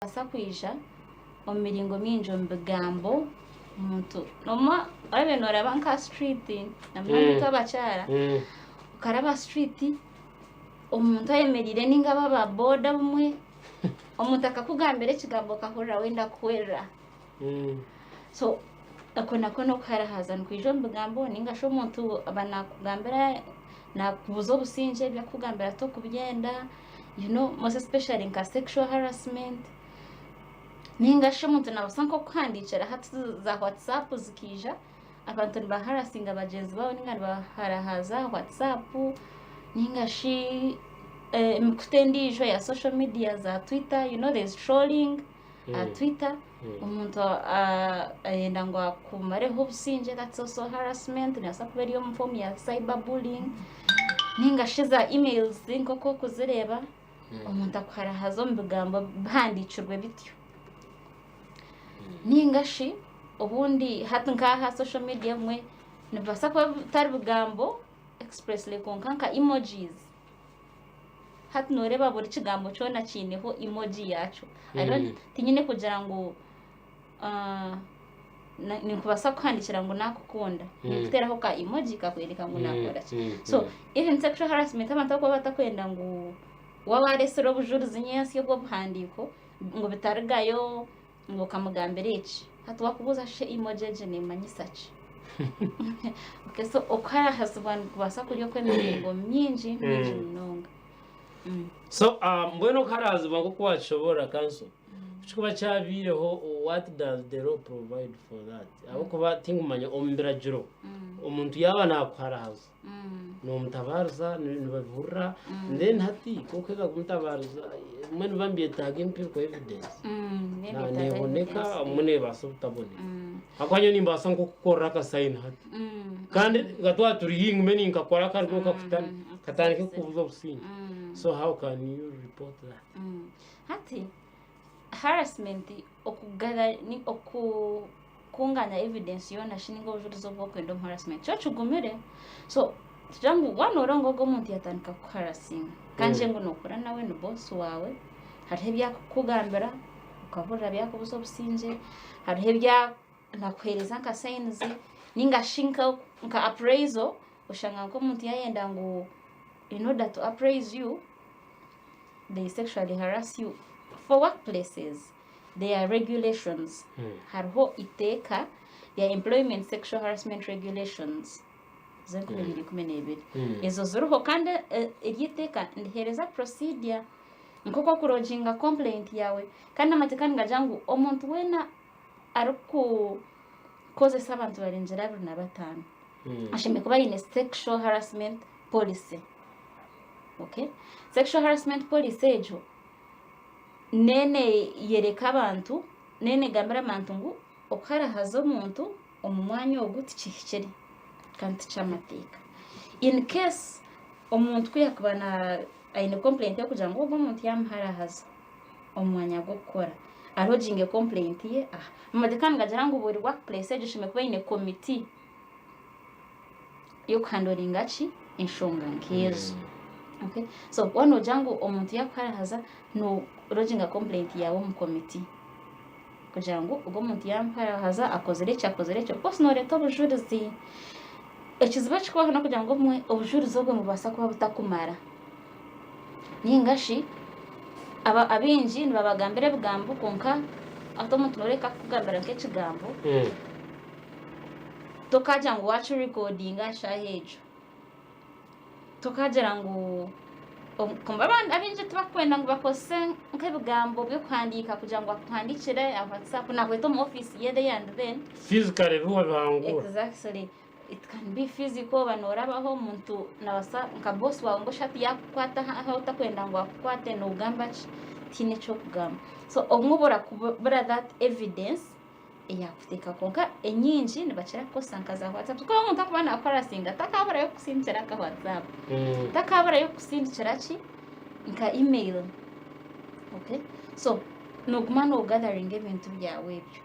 Naabaasa kwija omu miringo mingi omu bigambo omuntu noomanya waaba nooraba nka street na munonga itwe abakyara okaraba street omuntu ayemereire ninga abo aba boda obumwe omuntu akakugambira ekigambo okahurira wenda kuhurira so okwo nakwo n'okuharahaza nikwija omu bigambo ninga shi omuntu aba nakugambira nakubuza obusingye ebi arikukugambira tokubyenda. You know most especially nka sexual harassment ninga shi omuntu nabaasa nk'okukuhandiikira hati za whatsapp zikaija abantu nibaharasinga bagyenzi baabo ninga nibaharahaza aha whatsapp ninga shi emikutu endiijo eya social media za twitter you know there is trolling aha twitter omuntu ayenda ngu akumareho obusingye that's also harassment neebaasa kuba eri omu form ya cyber bullying ninga shi za emails nk'oku orikuzireeba omuntu akuharahaza omu bigambo bihandiikirwe bityo ninga shi obundi hati nk'aha social media obumwe nibibaasa kuba bitari bigambo expressly kwonka nka emojis. Hati nooreeba buri kigambo kyona kiineho emoji yaakyo. I don't tinyine kugira ngu ah, na- ninkubaasa kukuhandiikira ngu naakukunda. Ninkuteeraho ka emoji kakwereka ngu naakora ki. So even sexual harassment abantu abakuba batakwenda ngu waaba wareetsire obujurizi nyentsya obw'obuhandiiko ngu bitarigayo ngu okamugambira eki. Hati waakubuuza shi emoji egi neemanyisa ki? Okay, so okuharahazibwa nikubaasa kuri okw'emiringo mingi mingi munonga. So mbwenu okuharahazibwa nk'oku wakishoboorora kanso, ku kikuba kyabaireho what does the law provide for that? Ahabw'okuba tinkumanya omu biragiro omuntu yaaba naakuharahaza Nomutabaariza nibabihurira then hati ku orikuheza kumutabaariza ebimwe nibiba nibyetaaga empirical evidence neboneka obumwe nebaasa obutaboneka ahabw'okuba nyowe nimbaasa nk'okukukorera akasayini hati kandi nka twaba turi haihi ngume ninkakora akarigo kakutame katandike kukubuza obusingye so how can you report that? Hati harassment okugara oku kunganya evidence yoona shi ninga obujurizi obu orikwenda omu harassment kyo kigumire so tugira ngu waaba nooreeba ngu ogu omuntu yatandika kukuharasinga kandi ngu nookora nawe ni boss waawe hariho ebi arikukugambira okahurira byakubuza obusingye hariho ebi nakuheereza nka signs ninga shi nka appraisal oshanga nk'omuntu yaayenda ngu in order to appraise you they sexually harass you for work places. There are regulations hariho iteeka rya employment sexual harassment regulations z'enkumi ibiri ikumi n'ebiri ezo ziriho kandi eryo iteeka niriheereza procedure nk'oku orikuroginga complaint yaawe kandi amateeka nigagira ngu omuntu weena arikukozesa abantu barengire 25 ashemereire kuba aine sexual harassment policy okay sexual harassment policy egyo Neene-yoreka abantu, neene-egambira abantu ngu okuharahaza omuntu omu mwanya ogu tikihikire kandi tiky'amateeka. In case omuntu ku yaakuba aine complaint y'okugira ngu ogu omuntu yaamuharahaza omu mwanya gw'okukora, aroginge complaint ye aha. Amateeka nigagira ngu buri work place egyo eshemereire kuba eine committee y'okuhandoringa ki enshonga nk'ezo. Okay? So waaba noogira ngu omuntu yaakuharahaza, nooroginga complaint yaawe omu committee kugira ngu ogu omuntu yaamparahaza akozire eki akozire eki, of course nooreeta obujurizi. Ekizibu ekirikubaho n'okugira ngu obumwe obujurizi obwo nibubaasa kuba butakumara ninga shi abaingi nibabagambira ebigambo kwonka hati omuntu nooreeba akakugambira nk'ekigambo Tokagira ngu waakirikodinga aha shaaha egyo. Tokagira ngu abaingi tibakwenda ngu bakozese nk'ebigambo by'okuhandiika kugira ngu bakuhandiikire aha WhatsApp naakweta omu ofiisi ye there and then. Physically bi wabihangura. Exactly. It can be physical oba noorabaho omuntu naabaasa nka boss waawe mbwenu shi hati yaakukwata ahu otakwenda ngu akukwate noogamba ki? Tihaine eky'okugamba. So obumwe obura kubura that evidence eyakuteeka kwonka enyingi nibakira kukozesa nka za whatsapp kuba omuntu akuba nakuharasinga takaburayo kukusindikira aka whatsapp takaburayo kukusindikira ki nka email okay so noguma nogatheringa ebintu byawe ebyo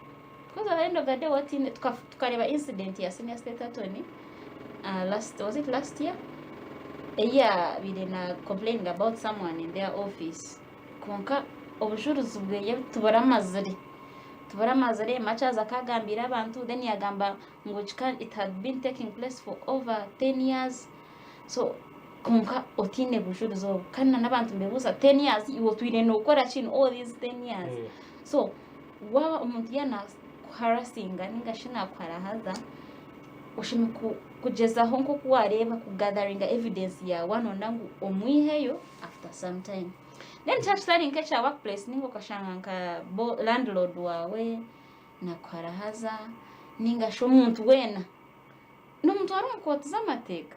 because at the end of the day watiine tukareba incident ya senior state attorney last was it last year eyi yabaire na complaining about someone in their office kwonka. Obujurizi bweye tuburamazire. Tuburamazire much as akagambiire abantu then yagamba ngu kika it had been taking place for over 10 years so kwonka otiine bujurizi obwo kandi na n'abantu nibebuuza 10 years iwe otwire nokora ki in all these 10 years so waaba omuntu yaaba nakuharasinga ninga shi nakuharahaza oshemereire kugyezaho nk'oku wareeba kugatheringa evidence yaawe waaba noyenda ngu omwiheyo after some time. Then kyaba kitari nk'ekya work place ninga okashanga nka landlord waawe nakuharahaza ninga shi omuntu weena n'omuntu ari omu kooti z'amateeka.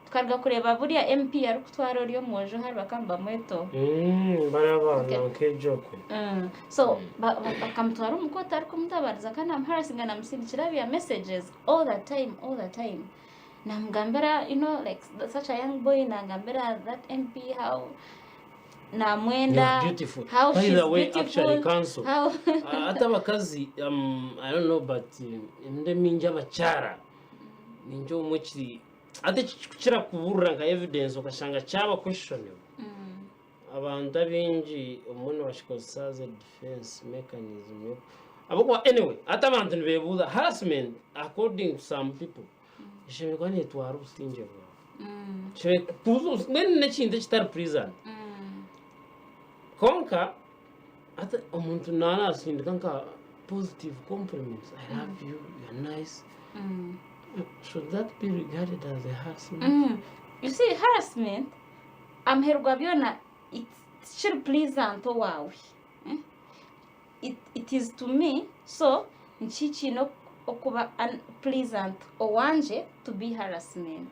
Tukaruga kureeba buriya MP arikutwara ori omwojo hari bakaba nibamweta oha? Bariya abaana nk'ejokwe. So bakamutwara omu kooti arikumutabariza kandi namuharasinga namusindikira bya messages all the time all the time. Namugambira you know like such a young boy nagambira that MP how namwenda You are beautiful. how By she's the way, beautiful actually, counsel. how Ate abakazi I don't know but emirundi emingi abakyara ningira obumwe kiri ate kikukira kuburira nka evidence okashanga kyaba questionable. Abantu abaingi obumwe nibakikozesa as a defense mechanism ahabw'okuba anyway hati abantu nibebuuza harassment according to some people eshemereire kuba netwara obusingye bwawe. Eshemereire kukubuza mbwenu n'ekintu ekitari pleasant. Kwonka hati omuntu naaba nasindika nka positive compliments, I love you, you are nice. Should that be regarded as a harassment? You see, harassment, amuheru gwa byona, tikiri pleasant owaawe. Eh? It is to me, so niki kiine okuba unpleasant owangye to be harassment.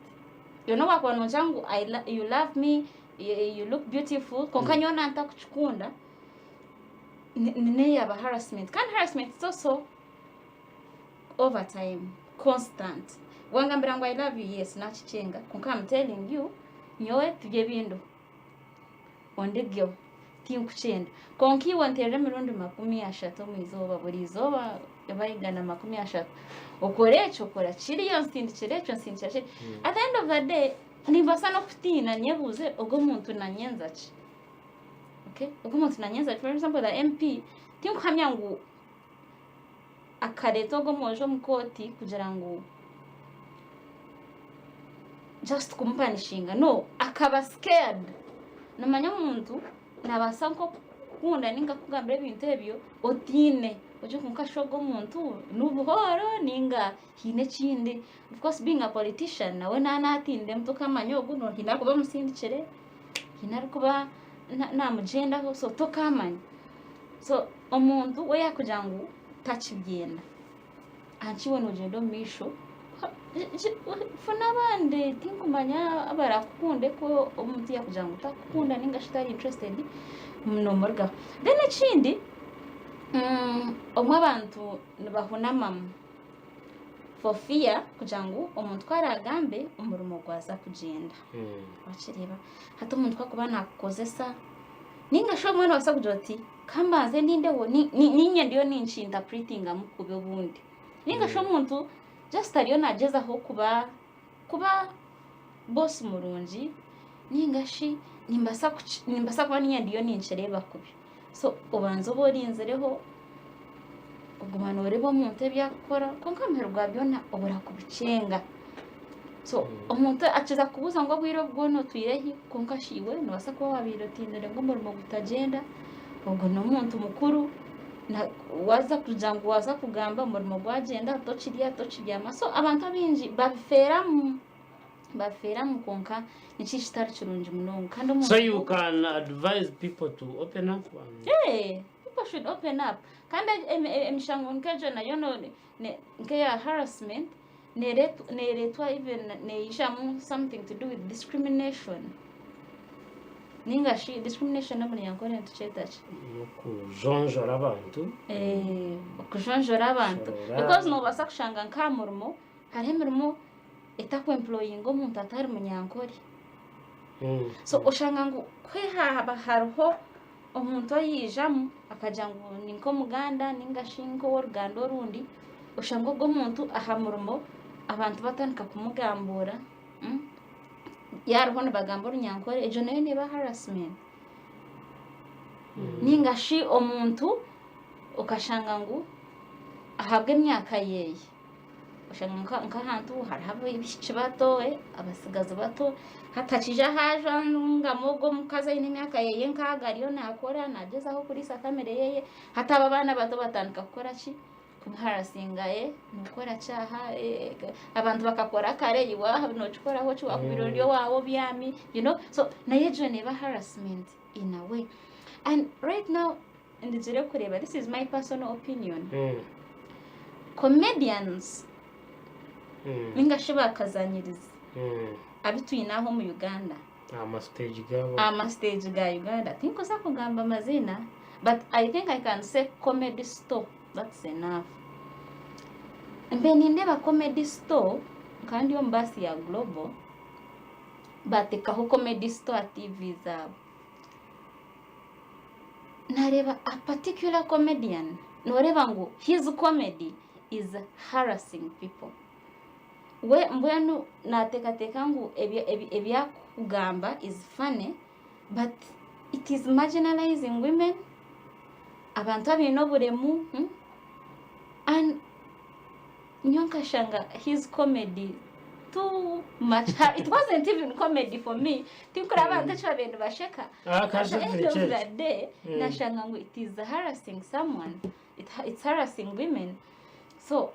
Yoona waakuba noogira ngu you love me, you look beautiful, kwonka nyowe nantakukikunda, neeyaba harassment. Kandi harassment is also over time, constant. Wangambira ngu I love you, yes, nakikyenga, kwonka I'm telling you, nyowe tibyo ebindiho. Ondigyeho, tinkukyenda. Kwonka iwe onteerera emirundi 30 omu izooba, buri izooba eba 130. Okore ekyo, okora kiriya, onsindikire ekyo, onsindikira kiri. At the end of the day, nimbaasa n'okutiina nyebuuze ogu omuntu nanyenza ki? Okay? Ogu omuntu nanyenza ki? For example, the MP, tinkuhamya ngu akareeta ogu omwojo omu kooti kugira ngu just kumupanishinga. No, akaba scared. Nomanya omuntu nabaasa nk'okukunda ninga kukugambira ebintu ebyo otiine. Ogire ngu nkashi ogu omuntu n'obuhooro ninga haine ekindi. Of course being a politician nawe naaba naatiiniremu tokamanya ogu haine arikuba amusindikire, haine arikuba namugyendaho so tokamanya. So omuntu we yaakugira ngu takibyenda, ahanki iwe noogyenda omu maisho, funa abandi tinkumanya abarakukunde ku omuntu yaakugira ngu takukunda ninga shi tari interested noomurugaho. Then ekindi, obumwe abantu nibahunamamu for fear kugira ngu omuntu ku araagambe omurimo gwaza kugyenda. Wakireeba? Hati omuntu ku arikuba naakukozesa ninga shi obumwe noobaasa kugira oti kambanze nindeho niinye ndiyo ninki-interpretingamu kubi obundi. Ninga shi omuntu just ariyo naagyezaho kuba kuba boss murungi ninga shi nimbaasa nimbaasa kuba niinye ndiyo ninkireeba kubi. So obanze obe orinzireho oguma nooreeba omuntu ebi arikukora kwonka aha muheru gwa byona obura kubikyenga. So omuntu akiza kukubuuza ngu obwire obu bwona otwire hi kwonka shi iwe noobaasa kuba waabaire otiinire ngu omurimo gutagyenda, ogwo n'omuntu mukuru waaza kugira ngu waaza kugamba omurimo gwagyenda tokirya tokibyama. So abantu abaingi babifeeramu, babifeeramu kwonka niki ekitari kirungi munonga kandi omuntu. So you can advise people to open up and... Yeah, people should open up. Kandi emishango nk'egyo nayo nk'eya harassment neereetwa even neeyijamu something to do with discrimination. Ninga shi discrimination omu Runyankore nitukyeta ki? N'okujonjora abantu. Okujonjora abantu. Kushorora. Because noobaasa kushanga nk'aha murimo hariho emirimo etakwemployinga omuntu atari Munyankore. So oshanga ngu ku hariho omuntu oyijamu akagira ngu ni nk'Omuganda ninga shi nk'ow'oruganda orundi, oshanga ogwo omuntu aha murimo abantu batandika kumugambuura, yaariho nibagamba Orunyankore, egyo nayo neeba harassment. Ninga shi omuntu okashanga ngu ahabw'emyaka yeeye oshanga nk'ahantu hariho abaishiki bato, abatsigazi bato, hati hakiija haajwangamu ogwo omukazi aine emyaka yeeye nkaaga ariyo naakora naagyezaho kuriisa famire yeeye, hati abo abaana abato batandika kukora ki? Kumuharasinga nookora ki aha, abantu bakakora kare iwe aha nookikoraho ki wakubaire ori owaawe obyami, you know, so nayo egyo neeba harassment in a way. And right now ndigire kureeba this is my personal opinion comedians ninga shi bakazanyirizi abu twine aha omu Uganda Aha stage gaabo. Aha stage ga Uganda tinkuza kugamba amaziina but I think I can say comedy store that's enough. Mbe nindeeba comedy store nka ndi omu baasi ya global batekaho comedy store aha TV zaabo. Nareeba a particular comedian noreeba ngu his comedy is harassing people. We mbwenu nateekateeka ngu ebi arikugamba is funny but it is marginalizing women, abantu abaine oburemu and nyowe nkashanga his comedy too much it wasn't even comedy for me tinkureba abantu eki babaire nibasheka Ah, at the end of the day nashanga ngu it is harassing someone it's harassing women so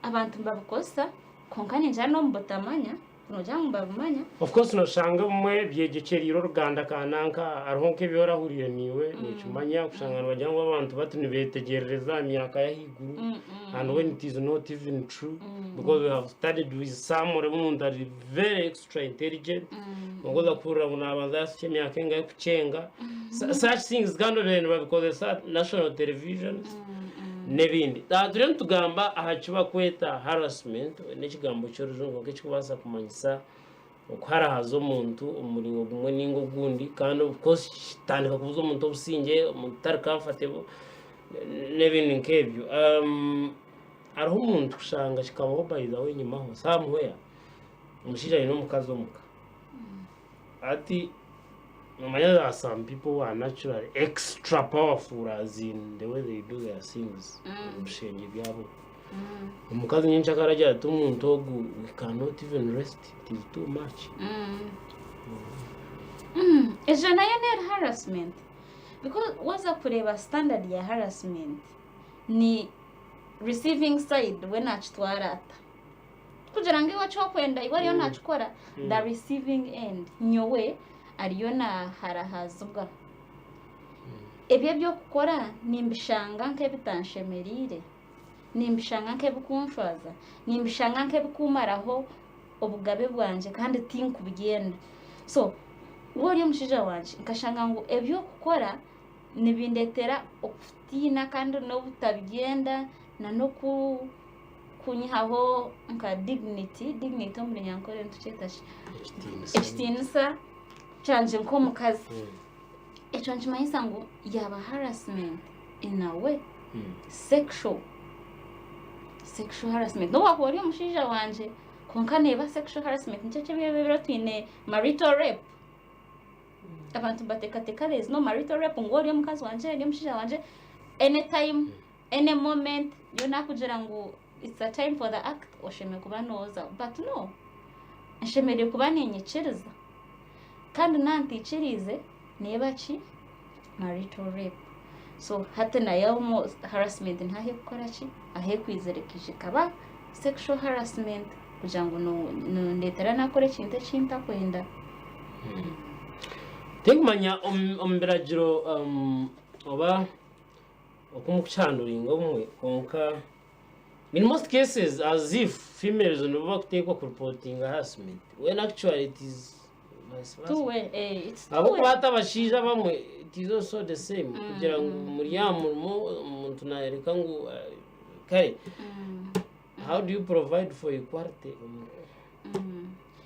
abantu nibabikozesa kwonka ningira n'omu butamanya nogira ngu nibabimanya. Of course noshanga obumwe byegyekyeriire oruganda kananka hariho nk'ebi orahuriire naiwe nokimanya kushanga nibagira ngu abantu bati nibetegyerereza aha myaka y'ahaiguru and when it is not even true because we have studied with some oreeba omuntu ari very extra intelligent kwonka oza kuhurira ngu nabanza yahitsya emyaka engahi kukyenga such things kandi oreeba nibabikozesa national televisions. N'ebindi. Aha turiyo nitugamba aha ki barikweta harassment, n'ekigambo ky'orujungu kwonka ekirikubaasa kumanyisa okuharahaza omuntu omu muringo gumwe nainga ogundi kandi of course kitandika kubuza omuntu obusingye, omuntu tari comfortable n'ebindi nk'ebyo. Hariho omuntu kushanga kikabaho by the way enyimaho somewhere, omushaija aine omukazi omuka hati Nomanya there are some people who are naturally extra powerful as in the way they do their things omu bishengye byabo. Omukazi nyenkya aragira ati omuntu ogu we cannot even rest it is too much. Egyo nayo neri harassment because waza kureeba standard ya harassment ni receiving side we nakitwara ata? Tikugira ngu iwe eki orikwenda iwe ariyo naakikora, the receiving end, nyowe ariyo naaharahazibwa. Ebi eby'okukora nimbishanga nk'ebitanshemereire, nimbishanga nk'ebikunshwaza, nimbishanga nk'ebikumaraho obugabe bwangye kandi tinkubyenda. So waaba ori omushaija wangye nkashanga ngu ebi orikukora nibindeetera okutiina kandi n'obutabyenda nan'oku. Kunyihaho nka dignity, dignity omu runyankore nitukyeta ki? Ekitiinisa. Ekitiinisa kyangye nk'omukazi. Ekyo nikimanyisa ngu yaaba harassment in a way, sexual, sexual harassment. N'obu waakuba ori omushaija wangye, kwonka neeba sexual harassment. Nikyo eki ebiro twine marital rape. Abantu nibateekateeka there is no marital rape ngu ori omukazi wangye, ori omushaija wangye, anytime. Any moment nyowe nakugira ngu it's a time for the act oshemereire kuba noza but no nshemereire kuba ninyikiriza kandi nantikiriize neeba ki marital rape so hati nayo harassment niho ahu ekukora ki ahu ekwizira ekaija ekaba sexual harassment kugira ngu nondeetera nakora ekintu eki ntakwenda. Tinkumanya omu biragiro oba Oku mukukihanduringa obumwe kwonka in most cases as if females nibo bakuteekwa ku reportinga harassment when actually it is vice versa. Two way, eh, it's two Ahabw'okuba way. hati abashaija abamwe it is also the same kugira ngu muri aha murimo omuntu nayoreka ngu eh, kare how do you provide for equality omu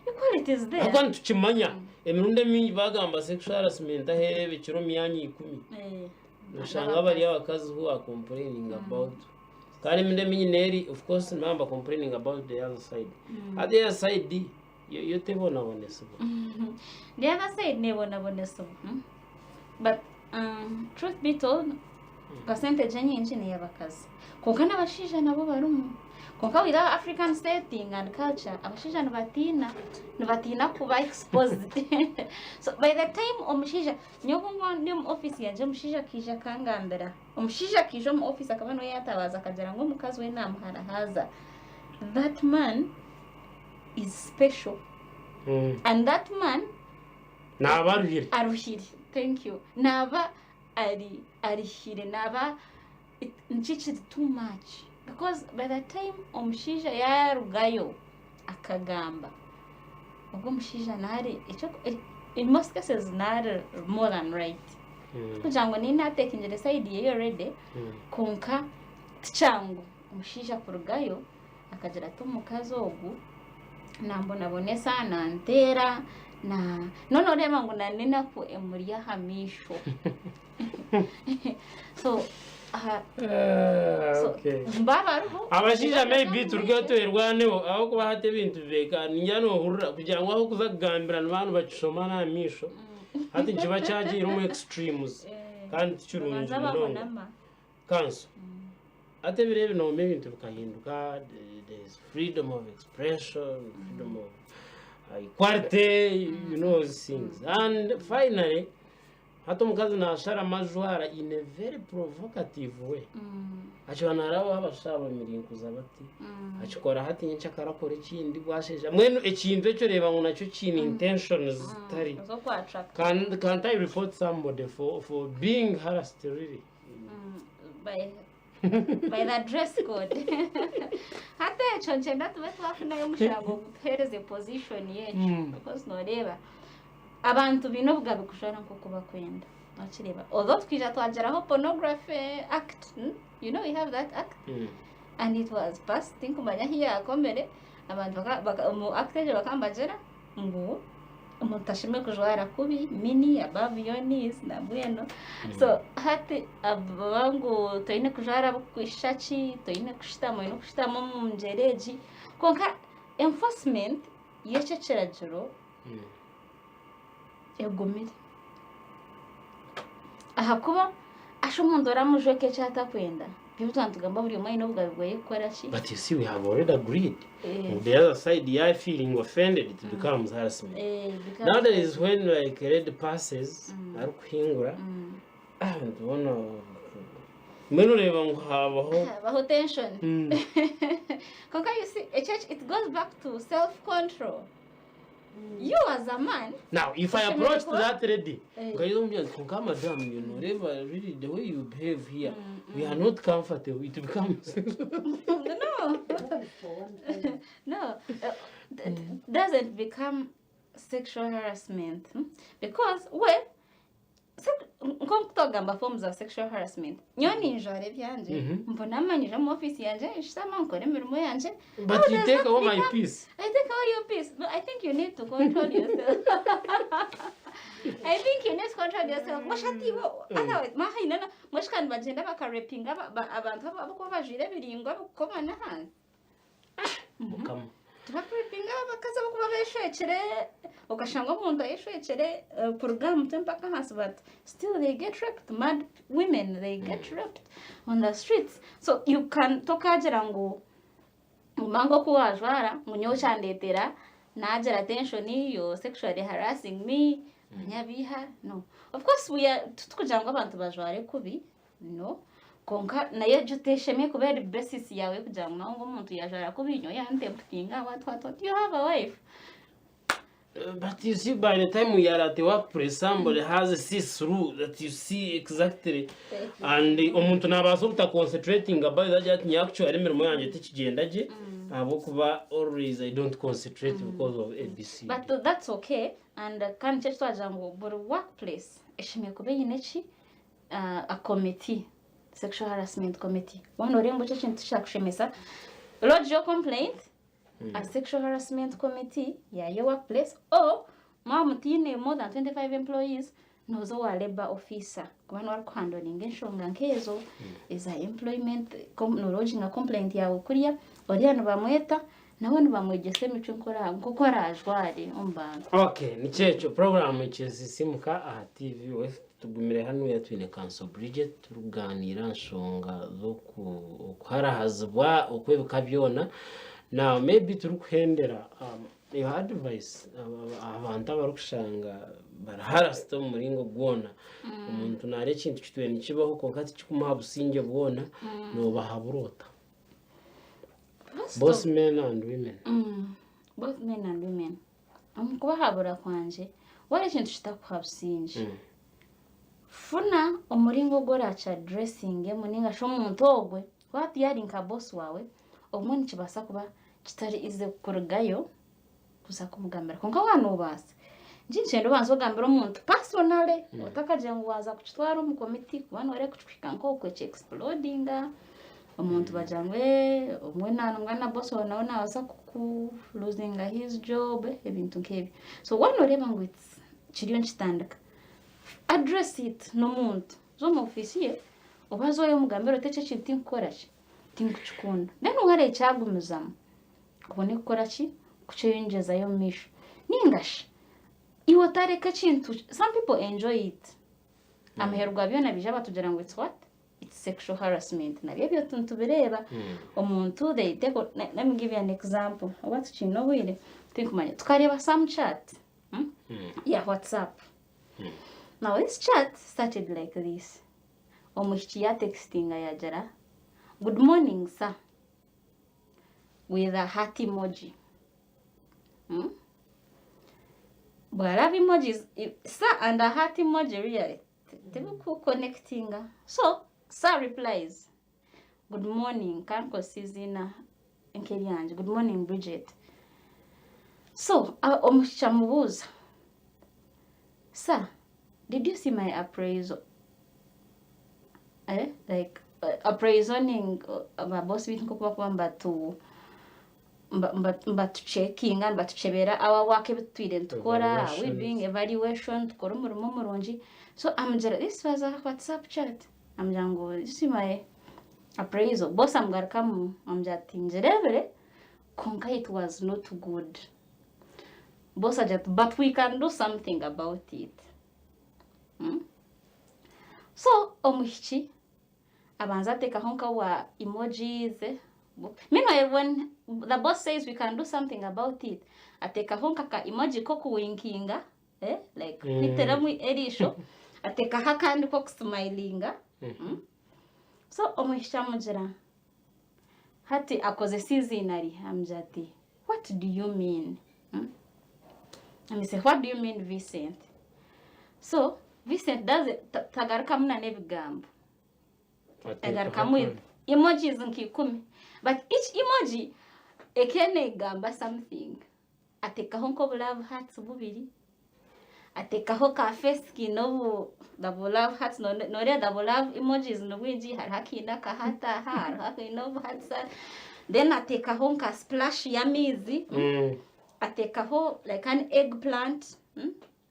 Equality is there. Ahabw'okuba nitukimanya emirundi emingi bagamba sexual harassment aherebekire omu myanya ikumi. Eh. Noshanga bari abakazi who are complaining about kandi emirundi emingi neri of course nibaba niba complaining about the other side hati the other side yo yo tebonabonesibwa The other side nebonabonesibwa. But truth be told, percentage enyingi n'ey'abakazi. Kwonka n'abashaija nabo barimu. Kwonka with our African setting and culture, abashaija nibatiina, nibatiina kuba exposed. So by the time omushaija, nyowe obu nkuba ndi omu office yangye omushaija akaija akangambira, omushaija akaija omu office akaba niwe yaatabaaza akagira ngu omukazi we naamuharahaaza. That man is special. And that man Naaba aruhire. Aruhire, thank you. Naaba ari arihire, naaba nikyo kiri too much because by the time omushaija yaarugayo akagamba, ogwo omushaija naari ekyo in most cases naari more than right. Tikugira ngu niinye naatekingire side ye already kwonka tikyangu omushaija kurugayo Akagira ati, Omukazi ogu nambonabonesa, nanteera, na noona oreeba ngu na n'enaku emuri aha maisho. So, aha, Ah, so okay. baaba bariho Abashaija maybe turugeyo twerwaneho ahabw'okuba hati ebintu bibeeka ningira nohurira kugira ngu ahu kuza kugambira nibaba nibakishoma n'aha maisho hati nikiba kyagiire omu extremes Eh, kandi tikirungi babanza munonga. bahunama. Kanso. Hati ebiro ebi nooma ebintu bikahinduka, there is freedom of expression, freedom of equality, you know those things. And finally, hati omukazi nashara amajwara in a very provocative way. Akiba narabaho abashaija bamirinkuza bati, akikora hati nyenkya akarakora ekindi bwasheesha. Mbwenu ekintu eki oreeba ngu nakyo kiine intentions zitari. Z'oku-attractinga. Can't I report somebody for being harassed really? By the dress code. Hati ekyo nikyenda tube twafunayo omushango gutuheereze position y'ekyo because nooreeba abantu baine obugabe kujwara nk'oku bakwenda wakireeba although twija twagiraho pornography act you know we have that act and it was passed tinkumanya ahu yaakomire abantu baka omu act egyo bakaba nibagira ngu omuntu tashemereire kujwara kubi mini above your knees nambwenu so hati baba ngu toine kujwara burikwishusha ki toine kushutama oine kushutama omu ngyera egi kwonka enforcement y'ekyo ekiragiro egumire ahakuba asha omuntu oramujweka eki atakwenda Byo twaba nitugamba buri omwe aine obugabe bweye kukora ki? But you see we have already agreed. Eh. On the other side ya feeling offended it becomes harassment. Eh, becomes Now that is when like red passes arikuhingura ah ndibona mbwenu oreeba ngu habaho habaho tension. Konka you see ekyo it goes back to self control. You as a man. Now, if I Oshemereire approach to kuba- that lady, Eh. nkagira omugira nti konka madam, you know, reba really the way you behave here, we are not comfortable. It becomes No. No. Doesn't become sexual harassment. Because we Nk'oku twagamba forms za sexual harassment, nyowe ninjwara ebyangye, mbone amanyire omu office yangye, nshutama nkore emirimo yangye. But How you does take that away my become- peace. I take away your peace. No, I think you need to control yourself. I think you need to control yourself. Mwashati iwe, otherwise, mahaine na, mwashika nibagyenda bakarepinga abantu abakuba bajwire ebiringwa bikukomana ahansi. Mukama. Tibakurepinga abakazi abakuba beshwekire okashanga omuntu ayeshwekire kuruga aha mutwe mpaka ahansi but still they get raped mad women they get raped on the streets so you can tokagira ngu guma ngu oku wajwara ngu nyowe kyandetera nagira tension you're sexually harassing me nyabiha no of course we are titukugira ngu abantu bajware kubi No. Kwonka nayo egyo teshemire kuba eri basis yaawe y'okugira ngu ngu omuntu yaajwara kubi nyowe yantemputinga what what what you have a wife. But you see, by the time we are at the workplace, somebody has a see through that you see exactly. And omuntu nabaasa obuta concentrating about that ati nyowe actually emirimo yangye tekigyenda gye ahabw'okuba always I don't concentrate because of ABC. But that's okay and kandi nikyo ekitwagira ngu buri workplace eshemereire kuba eine ki a committee, sexual harassment committee. Waaba nooreeba ngu eki ekintu tikyakushemeza, lodge your complaint at sexual harassment committee ya your workplace or mwaba mutaine more than 25 employees, nooza owa labour officer kuba niwe arikuhandoringa enshonga nk'ezo eza employment, nooroginga complaint yaawe kuriya, oriya nibamweta nawe nibamwegyesa emicwe nk'oku araajware omu bantu. Okay, nikyo ekyo, puroguraamu Ekizisimuka aha TV West. Tugumire hanuya twine Counsel Bridget turikuganiira aha nshonga z'okuharahazibwa okw'ebika byona. Now maybe turikuhendera your advice aha bantu abarikushanga bari harassed omu muringo gwona. Omuntu nareeba ekintu kitwire nikibaho kwonka tikikumuha busingye bwona, nobahabura ota? Both men and women. Both men and women. Omu kubahabura kwangye, wareeba ekintu kitakuha busingye, funa omuringo ogu orakiaddressingemu ninga shi omuntu ogwe waaba yari nka boss waawe, obumwe nikibaasa kuba kitari easy kurugayo kuza kumugambira kwonka waaba noobaasa, nikyenda obanze ogambire omuntu personally otakagira ngu waaza kukitwara omu committee kuba nooreeba kukihika nk'okwe ki explodinga. Omuntu bagira ngu eeh obumwe nangwa na boss waawe nawe nabaasa kuku losinga his job ebintu nk'ebyo. So waaba noreeba ngu it's kiriyo nikitandika, address it n'omuntu, za omu ofiisi ye obaze omugambire oti eki ekintu tinkukora ki, tinkukikunda. Then wareeba kyagumizamu obone kukora ki, kukyeyongyezayo omu maisho. Ninga shi iwe otareka ekintu, some people enjoy it, amuheru gwa byona baija batugira ngu it's what? It's sexual harassment nabyo ebyo nitubireeba omuntu they take let me give you an example oba tukiine obwire tinkumanya tukareeba some chat ya whatsapp now this chat started like this omwishiki yatextinga yagira good morning sir with a heart emoji bwaraba emojis sir and a heart emoji really Tibikukonekitinga. So, sir replies, Good morning, kankozesa eiziina nk'eryangye, good morning Bridget. So, omwishiki amubuuza, Sir, did you see my appraisal? Eh, like, appraisoning ba boss baitu nk'oku bakuba nibatu nibatucekinga nibatukyebera our work ebi tutwire nitukora are we doing evaluation tukore omurimo murungi so amugira this was a whatsapp chat amugira ngu you see my appraisal boss amugarukamu amugira ati ngirebire kwonka it was not good boss agira ati but we can do something about it hmm? So omwishiki abanza atekaho nka bwa emojis meanwhile when the boss says we can do something about it atekaho nka ka emoji kokuwinkinga eh, like kwitiramu eriisho atekaho akandi kokusmilinga So omwishiki amugira hati akozesa eiziina rye amugira ati what do you mean hmm? Amise what do you mean Vincent so Vincent does tagarukamu na n'ebigambo agarukamu with emojis nka ikumi but each emoji ekaba negamba something Atekaho nk'obu love hearts bubiri, atekaho ka face kiine obu double love hearts noreeba double love emojis nibwingi hariho akaine aka heart aha hariho akaine obu hearts aha then atekaho nka splash y'amaizi atekaho like an egg plant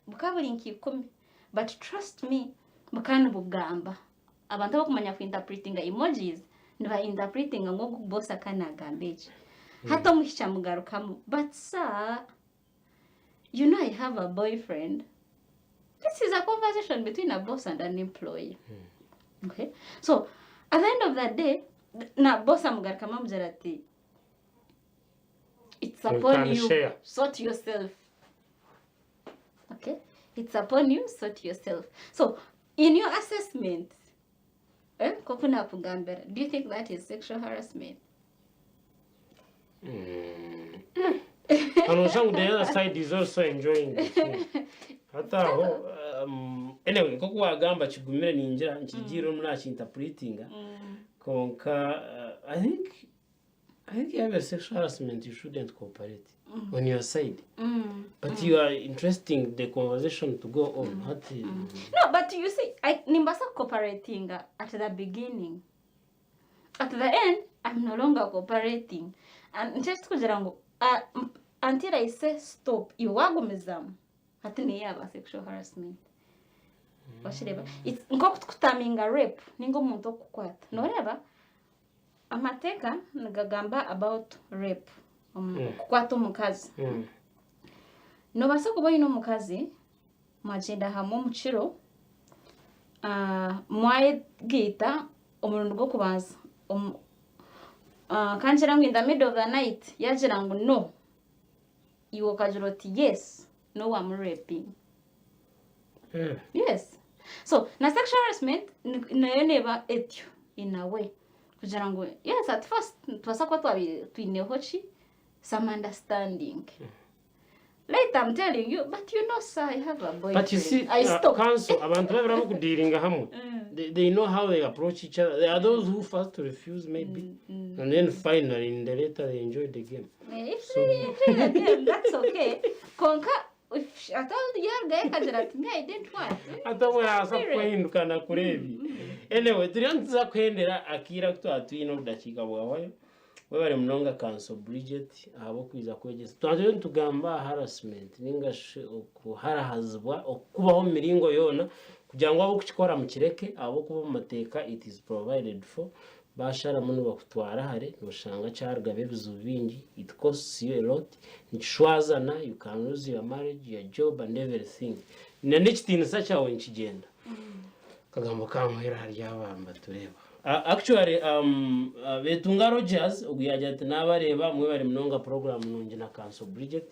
Bukaba buri nka ikumi but trust me bukaba nibugamba. Abantu abakumanya ku interpretinga emojis niba interpretinga ngu ogu boss akaba nagamba eki. Hati omwishiki amugarukamu but sir you know I have a boyfriend. This is a conversation between a boss and an employee. Okay? So at the end of the day na boss amugarukamu amugira ati it's We upon can you share. sort yourself. Okay, it's upon you, sort yourself. So, in your assessment, eh, nk'oku naakugambira, do you think that is sexual harassment? And also the other side is also enjoying the thing. Hati aho anyway nk'oku wagamba kigumire ningira nikirugiirira omu nakinterpretinga kwonka I think I think yaaba eri sexual harassment you shouldn't cooperate on your side but you are interesting the conversation to go on hati No, but you see, I, nimbaasa cooperatinga at the beginning. At the end, I'm no longer cooperating. And nikyo ekirikugira ngu uh, until I say stop, iwe wagumizamu. Hati niyo yaaba sexual harassment. Wakireeba? It's nk'oku tukutaminga rape ninga omuntu okukukwata. Noreeba? Amateeka nigagamba about rape, okukwata omukazi. Noobaasa kuba oine omukazi mwagyenda hamwe omu kiro, Mwayegaita omurundi gw'okubanza ka ngire ngu in the middle of the night yaagira ngu no, iwe okagira oti yes, niwe waamurepinga. Yes. So na sexual harassment nayo neeba etyo in a way kugira ngu yes at first nitubaasa kuba twabaire twineho ki some understanding. Later I'm telling you, but you know sir, I have a boyfriend. But you see, I stop. Counsel, abantu babiri abakudealinga hamwe, they know how they approach each other. There are those who first refuse maybe, and then finally in the later they enjoy the game. If they enjoy the game, that's okay. Konka, if ata yarugayo akagira ati me I didn't want. Atabwasa kwehindukana kurebi. Anyway, turiyo nituza kuhendera akiira ku twine obudakiika bwawayo. Webare munonga Counsel Bridget ahabw'okwiza kwegyesa. Twaturiyo nitugamba aha harassment ninga shi okuharahazibwa okukubaho omu miringo yoona kugira ngu ab'okukikora mukireke ahabw'okuba omu mateeka it is provided for. Basharamu nibakutwara hare noshanga kyarugamu ebizibu bingi. It costs you a lot. Nikishwazana, you can lose your marriage, your job and everything. Na n'ekitiinisa kyawe nikigyenda. Akagambo kamuhera ahari aba mbatureba. Actually, Betunga Rogers ogu yagira ati nabareeba mwebare munonga program nungi na Counsel Bridget.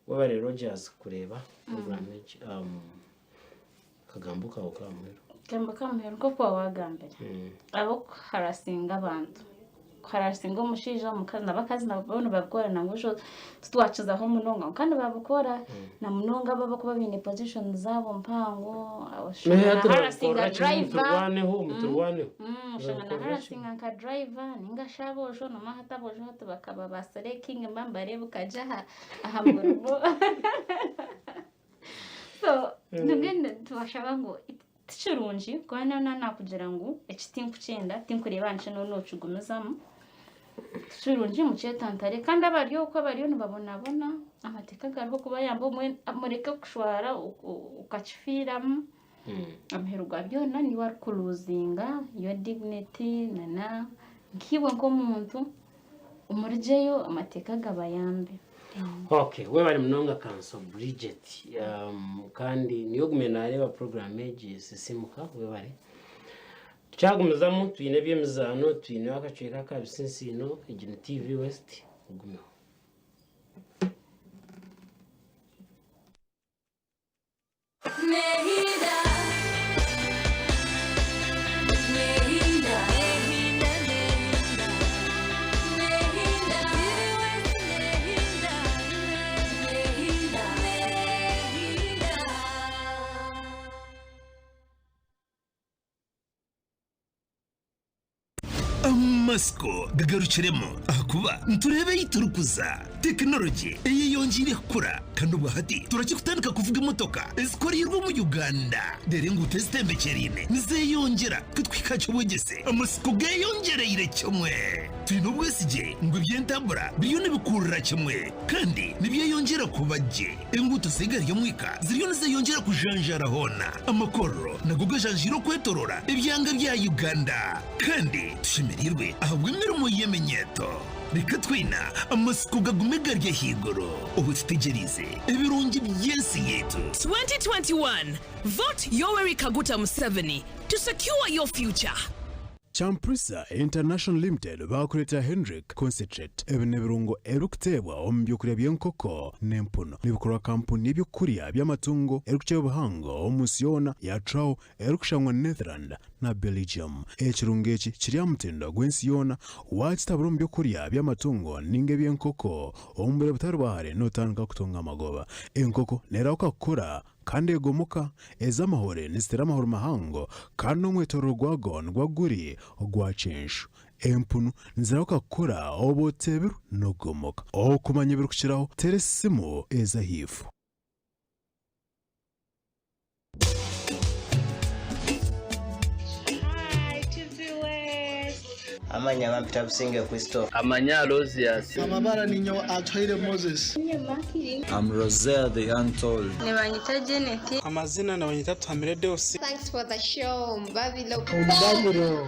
Webare Rogers kureeba program egi. Akagambo kawe kamuhero. Akagambo kamuhero nk'oku wagambire. Abokuharasinga abantu. Kuharasinga omushaija omukazi n'abakazi nabo nibabikora nangwa osho titwakizaho munonga kandi babikora na munonga abo abakuba baine position zaabo mpango Naye harasinga driver. Muturwaneho, muturwaneho. Oshanga na harasinga nka driver ninga shi aboojo nomanya hati aboojo hati bakaba ba slacking mba nibareebeka gye aha murimo. So mbwenu tubashaba ngu tikirungi kuba nakugira ngu eki tinkukyenda tinkureeba nki nokigumizamu. Tikirungi mukyetantare kandi abari okwo abariyo nibabonabona amateeka gariho kubayamba mureke kushwara okakifiiramu. Amuheru gwa byona niiwe arikuruzinga your dignity nana nkiiwe nk'omuntu omurugyeyo amateeka gabayambe. Okay, webare munonga Counsel Bridget. Kandi niyo gume nareeba program egi esisimuka webare. Tukyagumizamu twine eby'emizaano twine akacweka aka bisinsiino egi ni TV West ogumeho. Nehinda, Nehinda, Nehinda, Nehinda, Nehinda, Nehinda, Nehinda. Amasiko gagarukiremo ahakuba nturebe ei turikuza. Tekinologi eyeyongiire kukura kandi obwo hati turakikutandika kuvuga emotoka ezikoreirwe omu Uganda. Reero enguuto ezitembekyeriine nizeyongyera kutuhika ky'obwegyese amasiko geyongyereire kimwe. Twine obwesigye ngu eby'entambura biriyo nibikurira kimwe kandi nibyeyongyera kuba gye. Enguuto z'egaari y'omwika ziriyo nizeyongyera kujanjaara hoona. Amakorero nago gajanjaire okwetorora ebyanga bya Uganda kandi tushemereirwe ahabw'emirimo y'eminyeeto. Reka twena amasiko gagume gari ahaiguru obu tutegyereize ebirungi by'ensi yaitu. 2021 Vote Yoweri Kaguta Museveni to secure your future. Champrisa International Limited bakuleetera Hendrick Concentrate. Ebi n'ebirungo ebirikuteebwa omu byokurya by'enkoko n'empunu. Nibikorwa kampuni y'ebyokurya by'amatungo erikukira obuhango omu nsi yoona ya Trouw erikushangwa Netherland na Belgium. Ekirungo eki kiri aha mutindo gw'ensi yoona wakitabura omu byokurya by'amatungo ninga eby'enkoko omu bwire butari bwa hare nootandika kutunga amagoba. Enkoko neerahuka kukura kandi egomoka, ez'amahuri niziteera amahuri mahango kandi n'omwetororo gwago nigwo guri ogwa kyenshu. Empunu nizirahuka kukura obu oteebirwe n'okugomoka. Okumanya ebirikukiraho teera esimu ez'ahaifo. Hi, TV West. Amanya bampita Businge Christophe. Amanya Alozius. Amabara ni nyowe Atuhaire Moses. I'm Rosea the Untold. Nibanyita Janet. Amazina nabanyita Tuhamire Deus. Thanks for the show, Mbabilo.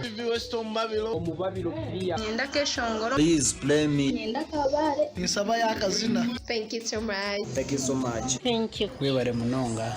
TV West Omubabiro. Omubabiro clear. Nyenda Keshongoro. Please play me. Nyenda Kabare. Nsaba y'akazina. Thank you so much. Thank you so much. Thank you. Webare munonga.